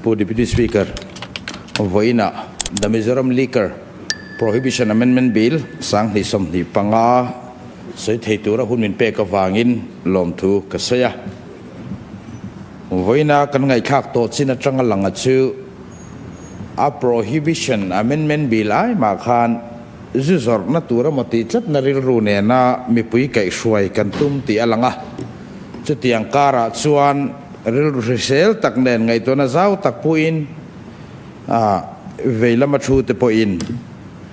Pu Deputy Speaker, vawiinah The Mizoram Liquor Prohibition Amendment Bill 2025 sawi thei tura hun min pek avangin lawmthu ka sawi a. Vawiina kan ngaihthlak tawh chin atanga langa chu a Prohibition Amendment Bill ai mah khan zu zawrhna tur emaw tih tlatna rilru nena mipui kaihhruai kan tum tih a lang a. Chutiang karah chuan Rilru hrisel tak nen ngaihtuahna zau tak puiin vei lama thu te pawhin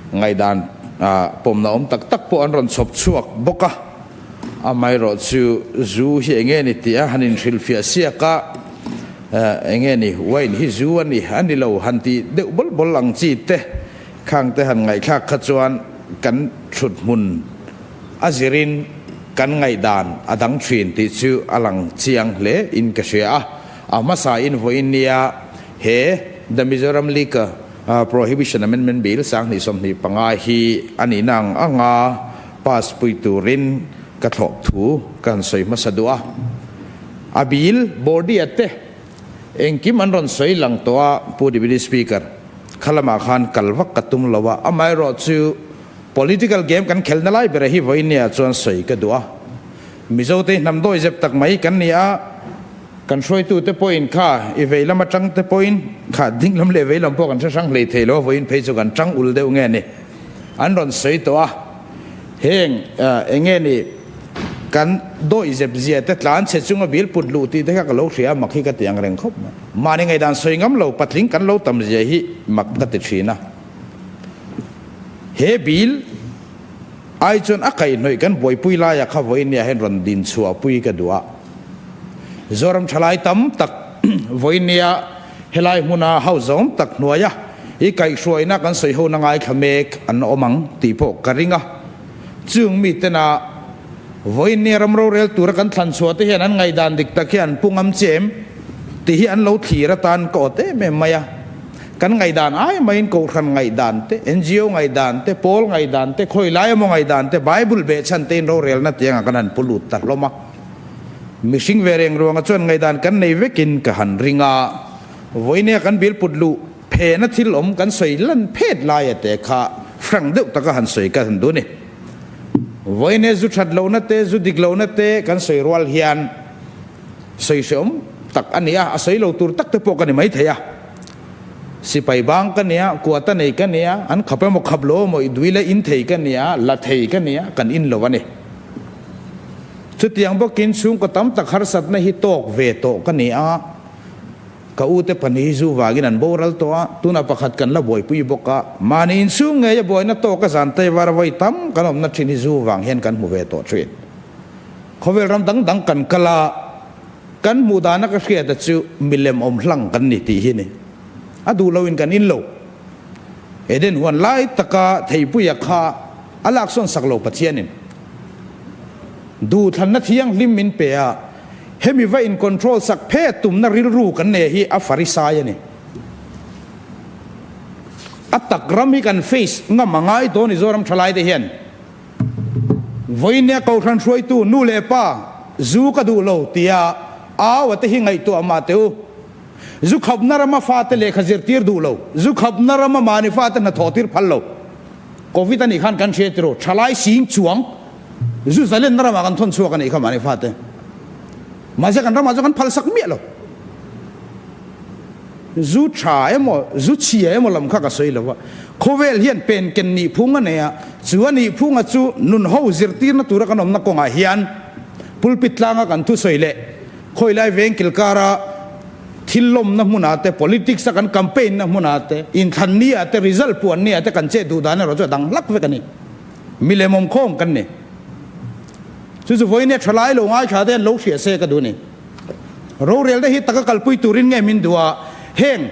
ngaihdan pawmna awm tak tak pawh an rawn chhawp chhuak bawk a. Amaherawh chu zu hi enge ni tih a han inhrilhfiah siak a, enge ni wine hi zu a ni a ni lo han tih deuh bawl bawl ang chi te khang te han ngaihthlak kha chuan kan thut hmun A zirin kan ngaihdan a dang thin tih chu a lang chiang hle in ka hria a. A hmasa in vawiin nia he The Mizoram Liquor Prohibition Amendment Bill 2025 hi a nihna ang anga pass pui turin ka thlawp thu ka han sawi hmasa duh a. A bill body-a te engkim an rawn sawi lang tawh a, Pu Deputy Speaker, kha lamah khan kal vak ka tum lo a, amaherawh chu Political game kan khelna lai bera hi vawinia chuan sawi ka duh a. Mizote hi hnam dawi zep tak mai kan ni a, kan hruaitute pawhin kha i vei lam atang te pawhin kha ding lam leh vei lam pawh kan hre hrang hlei thei lo a, vawiin phei chu kan tang ul deuh nge ni an rawn sawi tawh a. Heng eng nge ni kan dawi zep zia te tlan chhe chunga bil put luh tih te kha ka lo hria a, mak hi ka ti ang reng khawp mai. Mahni ngaihdan sawi ngam lo patling kan lo tam zia hi mak ka ti thin a. He bill ai chuan a kaihhnawih kan buaipui laia kha vawinia hian rawn din chhuahpui ka duh a. Zoram thalai tam tak vawinia helai hmuna hauzawm tak hnuaia i kaihhruaina kan sawi hona ngaithla mek an awm ang tih pawh ka ring a. Chung mitena vawinia ram rorel tura kan thlan chhuah te hian an ngaihdan dik tak hi an pu ngam che em tih hi an lo thlir atan ka awt em em mai a. Kan ngaihdan ai maiin Kohhran ngaihdan te, NGO ngaihdan te, Pawl ngaihdan te, khawi lai emaw ngaihdan te, Bible behchhan tein rorelna tiangah kan han pu lut ta hlawm a. Mihring ve reng ruangah chuan ngaihdan kan nei vekin ka han ring a. Vawinia kan bil put luh phena thil awm kan sawi lan phet laia te kha frank deuh taka han sawi ka han duh ni. Vawinia zu that lohna te, zu dik lohna te kan sawi rual hian sawi hreawm tak a ni a, a sawi lo tur tak te pawh ka ni maithei a. Sipai bang ka nia, kuata nei ka nia, an khap emaw khap lo emaw i dui la in thei ka nia, la thei ka nia, kan in lo a ni. Chutiang bawkin chhungkaw tam tak harsatna hi tawk ve tawh ka ni a, ka ute pahnih hi zu vangin an boral tawh a, tunah pakhat kan la buaipui bawk a, mahni inchhung ngeia buaina tawka zan teivar vawi tam kan awmna thin hi zu vang hian kan hmu ve tawh thin. Khawvel ram dang dang kan kal a. Kan hmuh dana ka hriata chu milem awm hlang kan ni tih hi ni. A duh loin kan in lo. Eden huan lai taka theipuia kha a laksawn sak lo Pathianin. Duhthlanna thianghlim min pe a, hemi va in control sak phet tumna rilru kan nei hi a farisai a ni. A tak ram hi kan face ngam a ngai dawn i Zoram thalaite hian. Vawinia Kohhran hruaitu nu leh pa zu ka duh lo tia au a te hi ngaihtuah mah teh u. Zu khapna rama fate lehkha zirtir duh lo, zu khapna rama mahni fate hnathawh tir phal lo. Covid a nih khan kan hria tiraw, thalai sing chuang zu zalenna ramah kan thawn chhuak a nih kha mahni fate. Mahse kan ramah chu kan phal sak miah lo. Zu tha emaw, zu chhia emaw lam kha ka sawi lo a, khawvel hian pen ken nih phung a nei a, chu a nih phunga chu nun ho zirtirna tura kan awmna kawngah hian pulpit tlanga kan thusawi leh khawilai veng kilkara thil lawmna hmunah te, politics a kan campaign na hmunah te, inthlan ni ah te, result puan ni ah te kan chet duh dan erawh chu a dang hlak vek a ni. Milem awmkhawm kan ni. Chu chu vawiin e thalai lo ngaithla te an lo hria se ka duh a ni. Rorelna hi taka kalpui turin nge min duh a, heng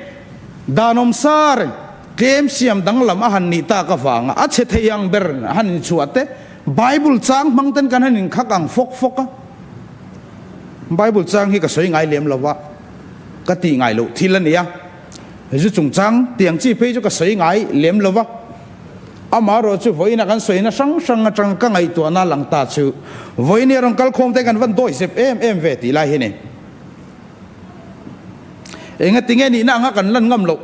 danawm sa reng tlem siam danglam a han nih tak avanga a chhe thei ang ber a han inchhuah te, Bible chang hmang ten kan han inkhak ang fawk fawk a. Bible chang hi ka sawi ngai lem lo va, ka tih ngai loh thil a ni a, zu chungchang tiang chi phei chu ka sawi ngai lem lo va. Amaherawh chu vawiina kan sawina hrang hrang atang ka ngaihtuahna lang ta chu vawiin hi a rawn kal khawm te kan van dawi zep em em ve tih lai hi ni. Engatinge nihna anga kan lan ngam loh?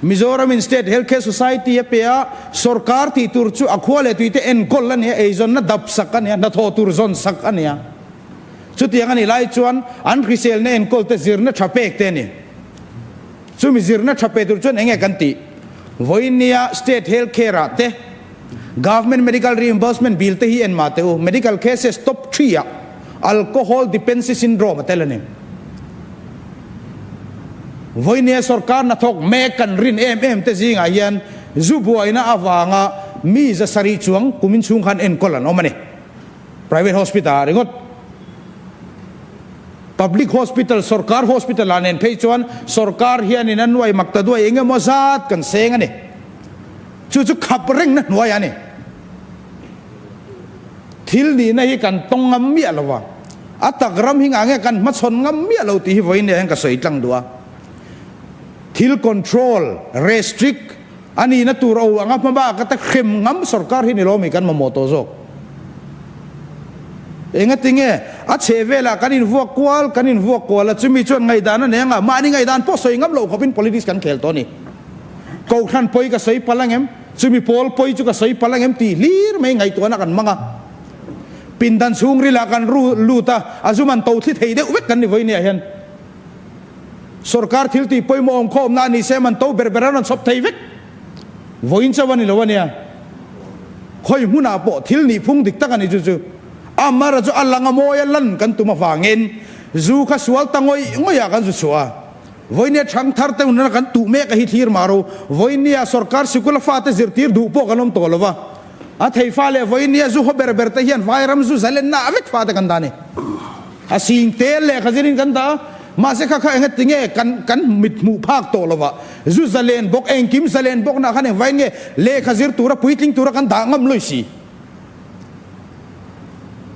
Mizoramin State Health Care Society a pe a, sorkar tih tur chu a khua leh tuite enkawl a ni a, eizawnna dap sak a ni a, hnathawh tur zawn sak a ni a. Chutiang a nih lai chuan an hriselna enkawl te zirna tha pek te a ni. Chumi zirna tha pe tur chuan enge kan tih? Vawinia State Health Care ah te Government Medical Reimbursement Bill te hi en mah teh u, Medical Cases Top Three ah Alcohol Dependency Syndrome a tel a ni. Vawinia sorkar hnathawk mek kan rin em em te zingah hian zu buaina avanga mi 700 chuang kumin chhung khan enkawl an awm a ni. Private hospital ah ringawt. Public hospital, sorkar hospital ah nen phei chuan sorkar hianin a nuai mak ta duai eng emaw zat kan seng a ni. Chu chu khap rengna hnuai a ni. Thil nihna hi kan tawng ngam miah lo a, a tak ram hi ngah nge kan hmachhawn ngam miah lo tih hi vawiin ah hian ka sawi tlang duh a. Thil control, restrict, a nihna tur o anga hma bak ata hrem ngam sorkar hi ni lo mi kan mamawh tawh zawk. Engatinge a chheh velah kan invuak kual kan invuak kual a, chumi chuan ngaihdan a nei anga mahni ngaihdan pawh sawi ngam loh khawpin politics kan khel tawh a ni. Kohhran pawi ka sawi palh angem? Chumi pawl pawi chu ka sawi palh angem tih hlir mai ngaihtuahna kan hmang a. Pindan chhungrilah kan ru lut a, a zum an to thli thei deuh vek kan ni vawinia hian. Sorkar thil tih pawimawh awm khawmna a ni se man to ber ber a rawn chhawp thei vek. Vawiin chauh a ni lo a nia. Khawi hmunah pawh thil nih phung dik tak a ni chu chu. Amara chu a lang a mawi a lan kan tum avangin zu kha sual ta ngawih ngawihah kan zu chhuah a. Vawinia thang thar te hunah kan tuh mek a hi thlir mah ro. Vawinia sorkar sikul a fate zirtir duh pawh kan awm tawh lo va. A thei fa leh vawinia zu haw ber ber te hian vairam zu zalenna a vek fate kan dah a ni. A sing tel lehkha zirin kan dah a, mahse kha kha enga tinge kan kan mit hmuh phak tawh lo va. Zu zalen bawk, engkim zalen bawk nah khan engvai nge lehkha zir tura puitling tura kan dah ngam lawi si.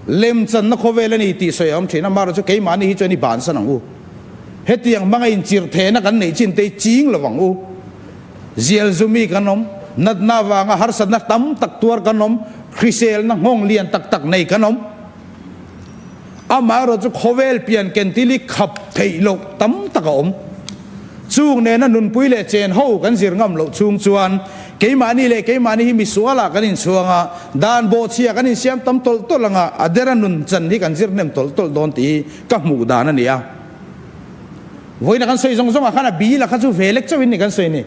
Lemchanna khawvel a ni tih sawi a awm thin a, amaherawh chu keimahni hi chuan i bansan ang u. Hetiang hmanga inchirh thehna kan neih chin te hi ching lo ang u. Zial zumi kan awm, natna avanga harsatna tam tak tuar kan awm, hriselna nghawng lian tak tak nei kan awm. Amaherawh chu khawvel pian kentil hi khap theih loh tam tak a awm. Chung nena nunpui leh chen ho kan zir ngam loh chhung chuan keimahni leh keimahni hi misualah kan inchhuang a, dan bawhchhia kan insiam tam tawlh tawlh anga a dera nun chan hi kan zir hnem tawlh tawlh dawn tih hi ka hmuh dan a ni a. Vawiina kan sawi zawng zawngah khan a bil a kha chu ve lek chauhin ni kan sawi ni.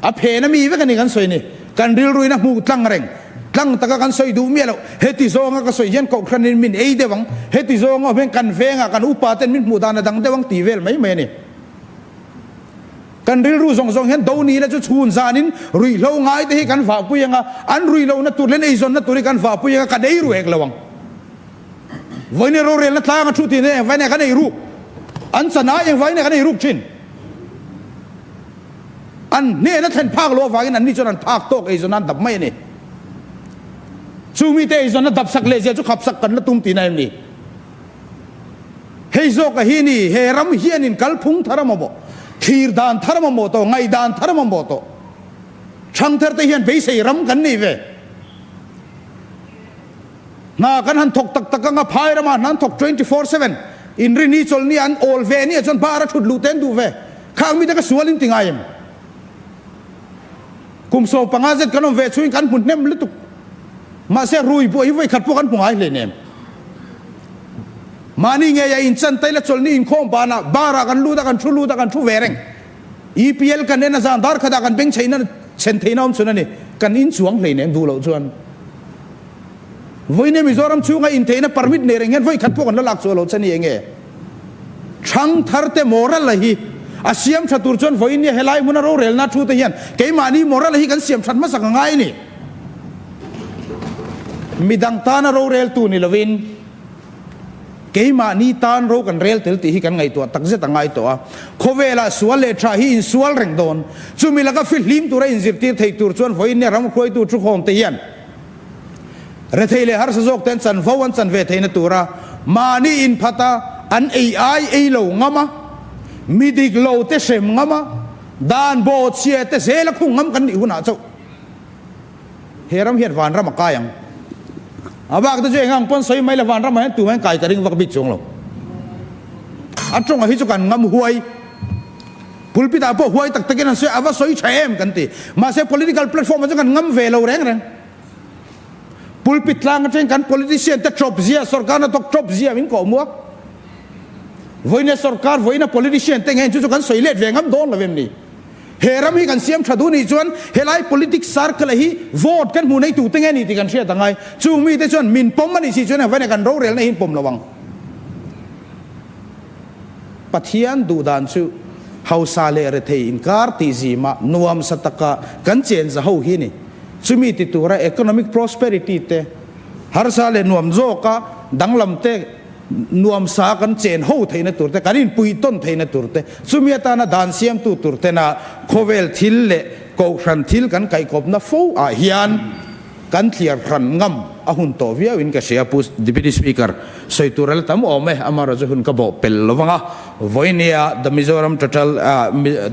A phen a mi vek a ni kan sawi ni. Kan rilruin a hmuh tlang reng. Tlang taka kan sawi duh miah loh. Heti zawnga ka sawi hian kohhranin min ei deuh ang, heti zawnga awm hian kan vengah kan upa ten min hmuh dan a dang deuh ang tih vel mai mai a ni. Kan rilru zawng zawng hian do ni la chu chhun zanin ruihhlo ngai te hi kan vahpui ang a, an ruihlohna tur leh an eizawnna tur hi kan vahpui ang a, kan ei ru hek lo ang. Vawiin rorelna tlang a thu tih nen engvai nge kan ei ruk? An chan ai engvai nge kan ei ruk thin? An hnehna thlen phak loh avangin anni chuan an phak tawk eizawn an dap mai a ni. Chu mite eizawnna dap sak leh zia chu khap sak kan la tum tihna em ni? Hei zawka hi ni, he ram hianin kalphung thar a mamawh, thlir dan thar a mamawh tawh, ngaihdan thar a mamawh tawh. Thangthar te hian beisei ram kan nei ve. Hna kan han thawk tak tak anga phai ramah hna an thawk 24/7, inrini chawlhni an awl ve nia chuan bar a thut luh te an duh ve. Khang mite ka sual in ti ngai em? Kum 15 zet kan awm ve chhuin kan hmu hnem lutuk. Mahse rui buai hi vawi khat pawh kan hmu ngai hleinem. Mahni ngei a inchan taila chawlhni inkhawm banah bar ah kan lut a, kan thu lut a, kan thu ve reng. EPL kan en a zan dar khatah kan beng chheihna chhen theihna awm chhun a ni. Kan inchuang hleinem duh loh chuan. Vawiin Mizoram chhunga intheihna permit nei reng hian vawi khat pawh kan la lak chhuah loh che ni enge? Thangthar te moral a hi a siam tha tur chuan vawiin helai hmuna rorelna thu te hian keimahni moral a hi kan siam that hmasak a ngai a ni. Midang tana roreltu ni lovin keimahni tan ro kan rel tel tih hi kan ngaihtuah takzet a ngai tawh a. Khawvelah sual leh tha hi insual reng dawn. Chumi laka fihlim tura inzirtir thei tur chuan vawiin ram hruaitu thukhawm te hian Rethei leh harsa zawk ten chanvo an chan ve theihna tura mahni inphat a, an ei ai ei lo ngam a, mi dik lo te hrem ngam a, dan bawh chhia te zel a khung ngam kan nih hunah chauh he ram hian vanram a kai ang. A bak te chu eng ang pawn sawi mai la vanram ah hian tumah hian kai ka ring vak bik chuang lo. A tawngah hi chu kan ngam huai. Pulpit ah pawh huai tak takin an sawi a, a va sawi tha em kan ti. Mahse political platform ah chuan kan ngam ve lo reng reng. Pulpit tlang atangin kan politician te tawp zia, sorkar hnathawk tawp zia min kawh muak. Vawiina sorkar, vawiina politician te nge chu chu kan sawi let ve ngam dawn lo em ni? He ram hi kan siam tha duh nih chuan helai politics circle hi vote kan hmuh nei tu te nge ni tih kan hriat angai. Chung mite chuan min pawm a nih si chuan engvaiin kan rorelna hi in pawm lo ang. Pathian duh dan chu hausa leh rethei inkar tih zimah nuamsa taka kan chen za ho hi a ni. Chumi ti tura economic prosperity te, harsa leh nuam zawka danglam te, nuamsa kan chen ho theihna tur te, kan inpui tawn theihna tur te, chumi atana dan siamtu tur tena khawvel thil leh kohhran thil kan kaihkawpna fo ah hian kan thliar hran ngam a hun tawh viau in ka hria. Pu Deputy Speaker, sawi tur a la tam awm e, amaherawhchu chu hun ka bawh pel lo vang a, vawinia The Mizoram Total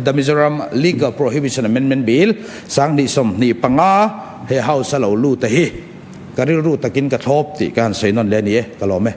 The Mizoram Liquor Prohibition Amendment Bill 2025 he House a lo lut a hi ka rilru takin ka thlawp tih ka han sawi nawn leh a ni e, ka lawm e.